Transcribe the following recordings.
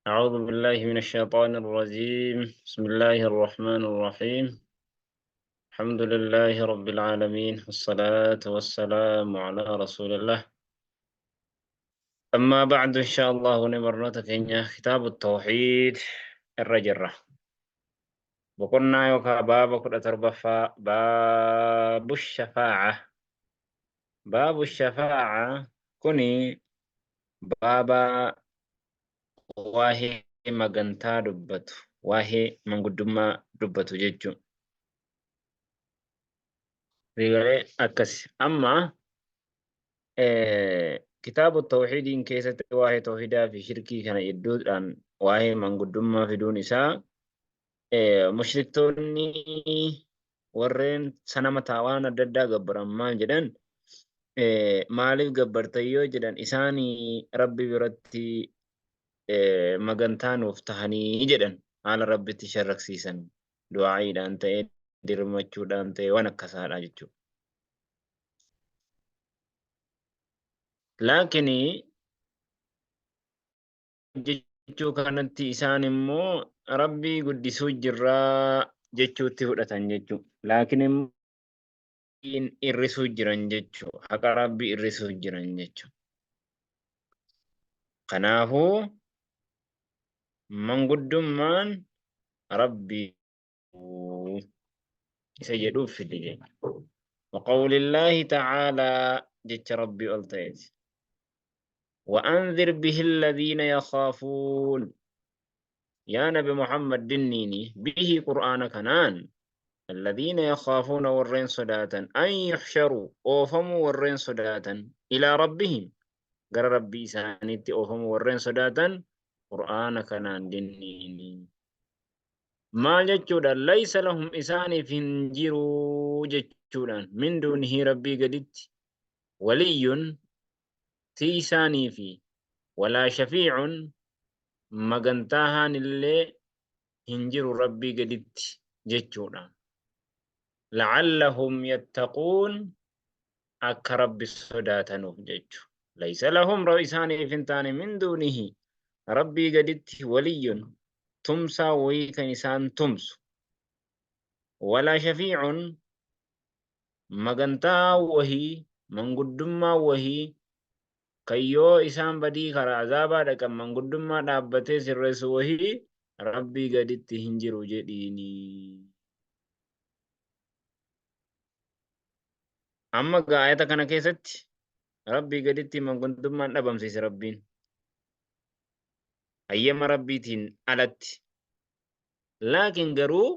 أعوذ بالله من الشيطان الرجيم. بسم الله الرحمن الرحيم. الحمد لله رب العالمين، والصلاة والسلام على رسول الله. أما بعد، إن شاء الله نبرنة كتاب التوحيد الرجرة بقولنا يوكا باب كل تربفا باب الشفاعة. باب الشفاعة كني بابا waa'ee magantaa dubbatu, waa'ee manguddummaa dubbatu jechuun. Rigalee akkas amma kitaaba tawhiidiin keessatti waa'ee tawhiidaa fi shirkii kana iddoodhaan waa'ee manguddummaa fiduun isaa, mushriktoonni warreen sanama taawaan adda addaa gabbaran maal jedhan, maaliif gabbartan yoo jedhan, isaanii Rabbi biratti magantaa nuuf tahanii jedhan. Haala Rabbitti sharraksiisan, du'aa'iidhaan ta'ee, dirmachuudhaan ta'ee, waan akkasaadha jechuudha. Laakiin jechuu kanatti isaan immoo Rabbii guddisuu jirraa jechuutti fudhatan jechuudha. Laakiin immoo irrisuu jiran jechuudha. Haqa Rabbii irrisuu jiran jechuudha. Kanaafuu manguddummaan Rabbii isa jedhuuf fide jechuudha. وقول تعالى jecha Rabbii ol ta'eeti. وأنذر به الذين يخافون، يا نبي محمد دنيني، به قرآن كنان، الذين يخافون ورين صداتا، أن يحشروا أوفموا ورين صداتا، إلى ربهم gara Rabbii isaaniitti oofamu warreen sodaatan Qur'aana kanaan dinniini. Maal jechuudha? ليس لهم isaaniif hin jiru jechuudhaan، من دونه Rabbii gaditti، ولي tiisaanii fi ولا شفيع magantaahaan illee hin jiru Rabbii gaditti jechuudha. لعلهم يتقون akka Rabbi sodaatanuuf jechu. ليس لهم isaaniif hin taane، من دونه Rabbii gaditti، ولي tumsaa wayii kan isaan tumsu، ولا شفيع magantaa wahii, manguddummaa wahii kan yoo isaan badii karaa azaabaa dhaqan manguddummaa dhaabbatee sirreessu wahii Rabbii gaditti hin jiru jedhiini. Amma gaayata kana keessatti Rabbii gaditti manguddummaan dhabamsiise Rabbiin. Hayyama Rabbiitiin alatti. Laakiin garuu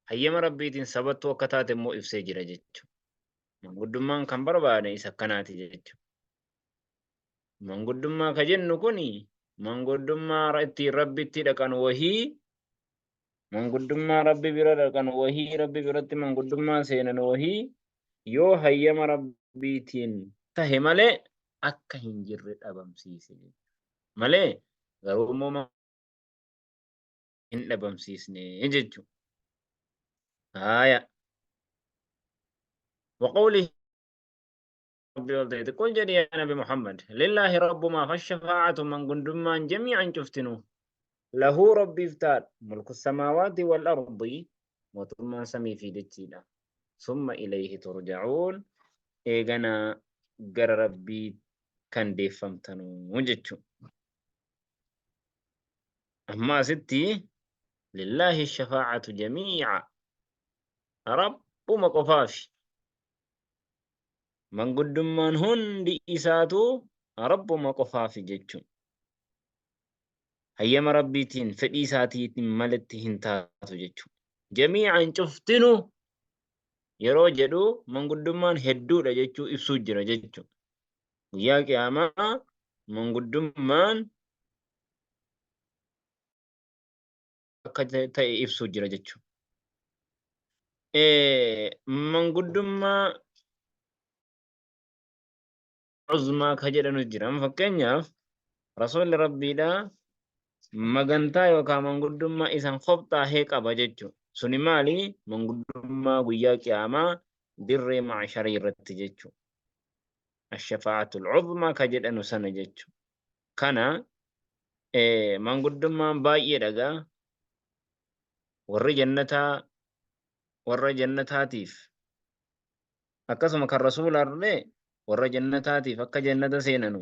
hayyama Rabbiitiin sabattuu akka taate immoo ibsee jira jechuudha. Manguddummaan kan barbaade isa akkanaati jechuudha. Manguddummaa ka jennu kuni manguddummaa ittiin Rabbitti dhaqan wahii, manguddummaa Rabbi bira dhaqan wahii, Rabbi biratti manguddummaa seenan wahii yoo hayyama Rabbiitiin tahe malee akka hin jirre dhabamsiise malee, garuu immoo hin dhabamsiisne jechuudha. Haaya. وقوله قل jedhi يا نبي محمد لله ربما فالشفاعة manguddummaan جميعا cuftinu له Rabbiif taadha، ملك السماوات والأرض mootummaan samii fi dachiidha. ثم إليه ترجعون eeganaa gara Rabbii kan deeffamtanuu jechuudha. Amma asitti لله الشفاعة جميعا Rabbuma qofaafi. Manguddummaan hundi isaatu Rabbuma qofaafi jechuudha. Hayyama Rabbiitiin, fedhii isaatiin maletti hin taatu jechuudha. جميعا cuftinu yeroo jedhu manguddummaan hedduudha jechuu ibsuu jira jechuudha. Guyyaa qiyaamaa manguddummaan akka ta'e ibsuu jira jechuudha. Manguddummaa عظمى ka jedhanu jira. Fakkeenyaaf Rasuulli Rabbiidhaa magantaa yookaan manguddummaa isan kopxaahee qaba jechuudha. Suni maali? Manguddummaa guyyaa qiyaamaa dirree maasharii irratti jechuudha. الشفاعة العظمى ka jedhanu sana jechuudha. Kana Manguddummaan baay'eedha gaa. Warri jannataa warra jannataatiif akkasuma kan rasuulaallee warra jannataatiif akka jannata seenanu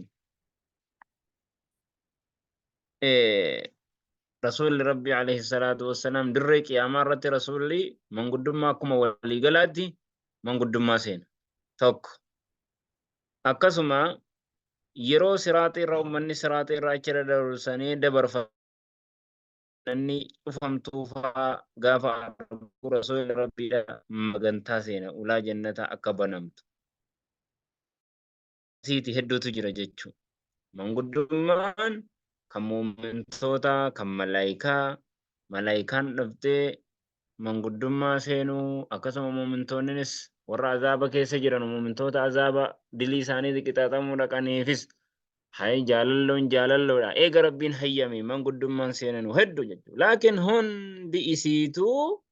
rasuulli rabbi alayhi salaatu wassalaam dirree qiyaamaa irratti rasuulli manguddummaa akkuma waliigalaatti manguddummaa seena. Tokko. Akkasuma yeroo siraaxii irra ummanni siraaxii irra achi irra dabarsanii dabarfanni cufamtuu fa'aa gaafa argu rasuulli rabbiidha magantaa seena ulaa jannataa akka banamtu. Asiiti hedduutu jira jechuudha. Manguddummaan kan muumintootaa, kan malaayikaa, malaayikaan dhuftee manguddummaa seenuu akkasuma muumintoonnis warra azaaba keessa jiran muumintoota azaaba dilii isaaniitti qixaaxamuu dhaqaniifis hay jaalalloon jaalalloodha. Eega Rabbiin hayyame manguddummaan seenanu hedduu jechuudha. Laakiin hundi isiituu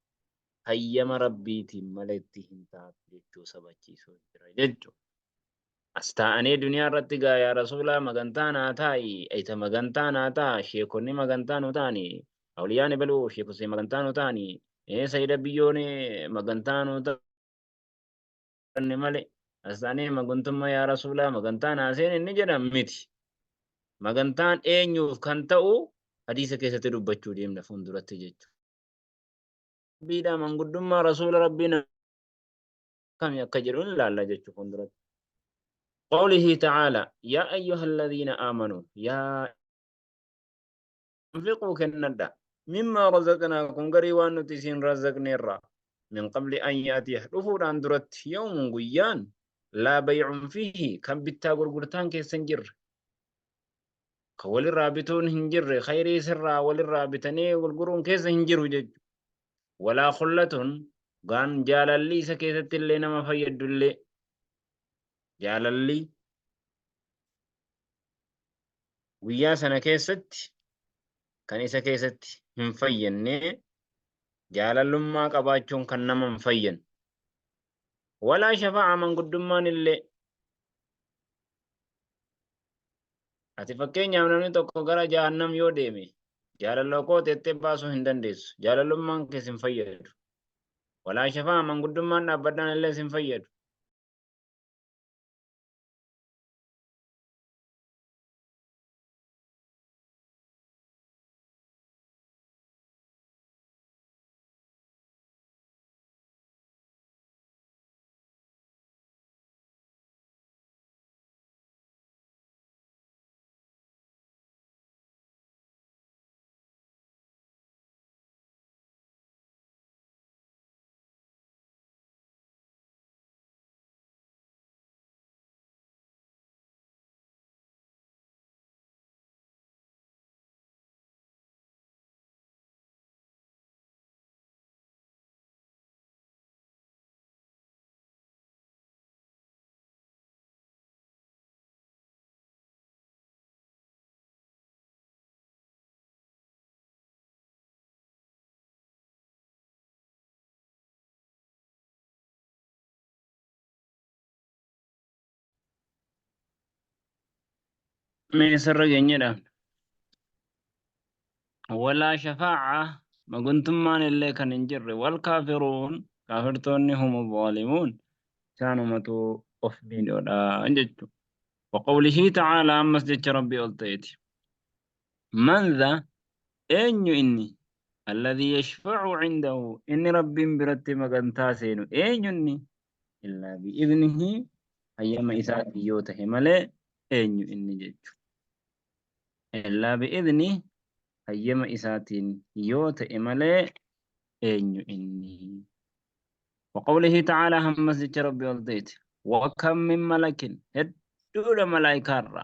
hayyama Rabbiitiin maletti hin taatu jechuu sabachiisuu jira jechuudha. As taa'anii duniyaa irratti gaa yaa rasuulaa magantaa naa taa'i ayta magantaa naa ta'a sheekonni magantaa nu ta'ani awliyaan ebaluu sheek Hussein magantaa nu ta'ani sayida biyyoon magantaa nu ta'ani malee as taa'anii magantummaa yaa rasuulaa magantaa naa seen inni jedhan miti. Magantaan eenyuuf kan ta'u hadiisa keessatti dubbachuu deemna fuulduratti jechuudha. Rabbiidhaa manguddummaa rasuula rabbiin kami akka jedhu ni ilaalla jechuu fuulduratti. Qawlihi ta'aala yaa ayyuha alladhiina aamanuu yaa anfiquu kennadha mimmaa razaqnaakum garii waan nuti isin razaqneerraa min qabli an yaatiya dhufuudhaan duratti yawmun guyyaan laa bay'un fiihi kan bittaa gurgurtaan keessa hin jirre kan walirraa bituun hin jirre khayrii sirraa walirraa bitanii gurguruun keessa hin jiru jechuudha. Walaa khullatun gaan jaalalli isa keessatti illee nama fayyaddu illee jaalalli guyyaa sana keessatti kan isa keessatti hin fayyanne jaalallummaa qabaachuun kan nama hin fayyanne. Walaa shafaa'a manguddummaan illee Ati fakkeenyaaf namni tokko gara jahannam yoo deeme jaalalloo koo teettee baasuu hin dandeessu. Jaalalummaan kee sin fayyadu. Walaa shafaa manguddummaan dhaabbadhaan illee sin fayyadu. Mee isarra geenyedha. Walaa shafaa'a maguntummaan illee kan hin jirre wal kaafiruun kaafirtoonni humu zaalimuun isaanumatu of miidhoodha jechuudha. وقوله تعالى أمس جتش ربي ألتيتي من ذا أين إني الذي يشفع عنده إني ربي برت مغنتا سينو أين إني إلا بإذنه أيما إساتي يوته ملي أين إني جتش إلا بإذنه أيما إساتي يوته ملي أين إني وقوله تعالى همس جتش ربي ألتيتي وكم من ملك hedduudha malaayikaarra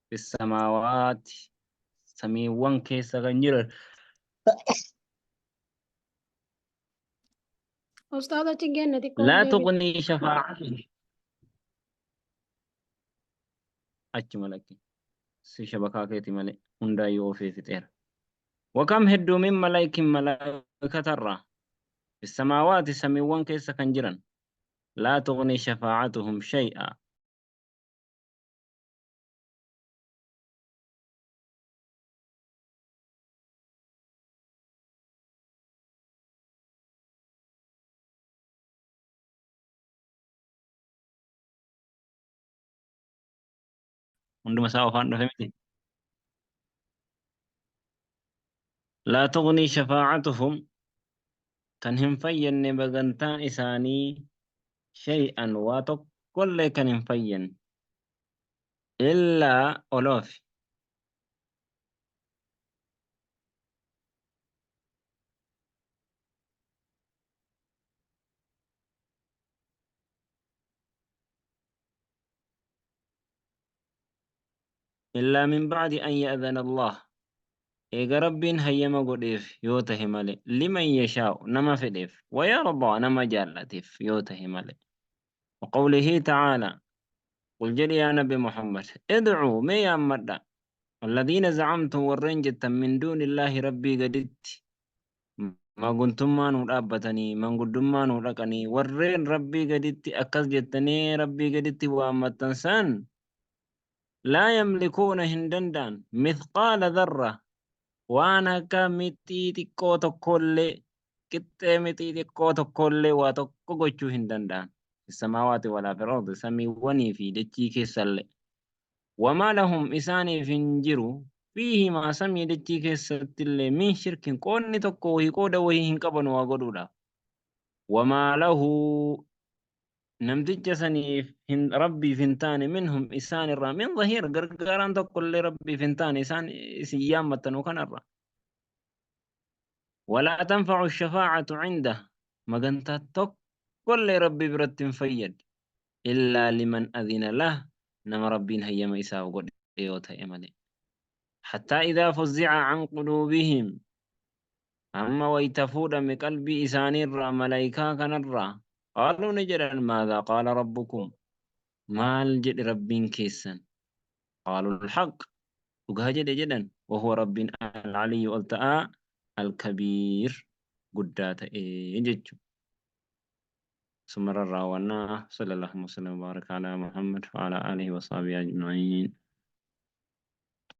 fi samaawaati samiiwwan keessa kan jiran Ustaaz achi geenne xiqqoo laa deebi. tuqnii shafaa'atuhum achuma lakki si shabakaa keeti malee hundaayyuu ofii fixeera. Wakam hedduu min malaayikin malaayikatarraa fi samaawaati samiiwwan keessa kan jiran laa tuqnii shafaa'atuhum shay'a Hunduma isaa oofaan dhufe miti. Laa tugnii shafaa'atuhum kan hin fayyanne bagantaan isaanii shay'an waa tokkollee kan hin fayyanne illaa oloofi. Illaa min ba'di an ya'dhana Allah. Eega Rabbiin hayyama godheef yoo tahe malee, liman yashaa'u nama fedheef, wayardaa nama jaallateef yoo tahe malee. Waqawlihi ta'aalaa, qul jedhi yaa Nabi Muhammad, idcuu mee yaammadha, alladhiina zacamtum warreen jettan min duunillaahi Rabbii gaditti maguntummaa nuu dhaabbatanii, manguddummaa nuu dhaqanii, warreen Rabbii gaditti akkas jettanii Rabbii gaditti waammattan san, laa yamlikuuna hin danda'an mithqaala dharra waan akka mixii xiqqoo tokkollee, qixxee mixii xiqqoo tokkollee waa tokko gochuu hin danda'an. Samaawaati walaa fil ardi, samiiwwanii fi dachii keessallee. Wamaa lahum isaaniif hin jiru fiihimaa samii dachii keessattillee min shirkin qoodni tokko wahii qooda wahii hin qaban waa godhuudhaaf. Wamaa lahu namticha saniif hin Rabbiif hin taane minhum isaan irraa min zahiir gargaaraan tokkollee Rabbiif hin taane isaan isin yaammattanu kanarra. Walaa tanfa'u shafaa'atu cindah magantaa tokkollee Rabbi biratti hin fayyadu illaa liman adhina lah nama Rabbiin hayyama isaaf godhe yoo ta'e malee. Hattaa idhaa fuzzi'a an quluubihim amma wayta fuudhame qalbii isaaniirraa malaayikaa kanarraa qaaluu ni jedhan maadhaa qaala rabbukum maal jedhe Rabbiin keessan, qaalul haqq dhugaa jedhe jedhan, wahuwa Rabbiin al-aliyyu ol ta'aa al-kabiir guddaa ta'e jechu. Sumarra raawwannaa. Sallallahu wasallam wa baraka ala Muhammad wa ala alihi wa sahbihi ajma'in.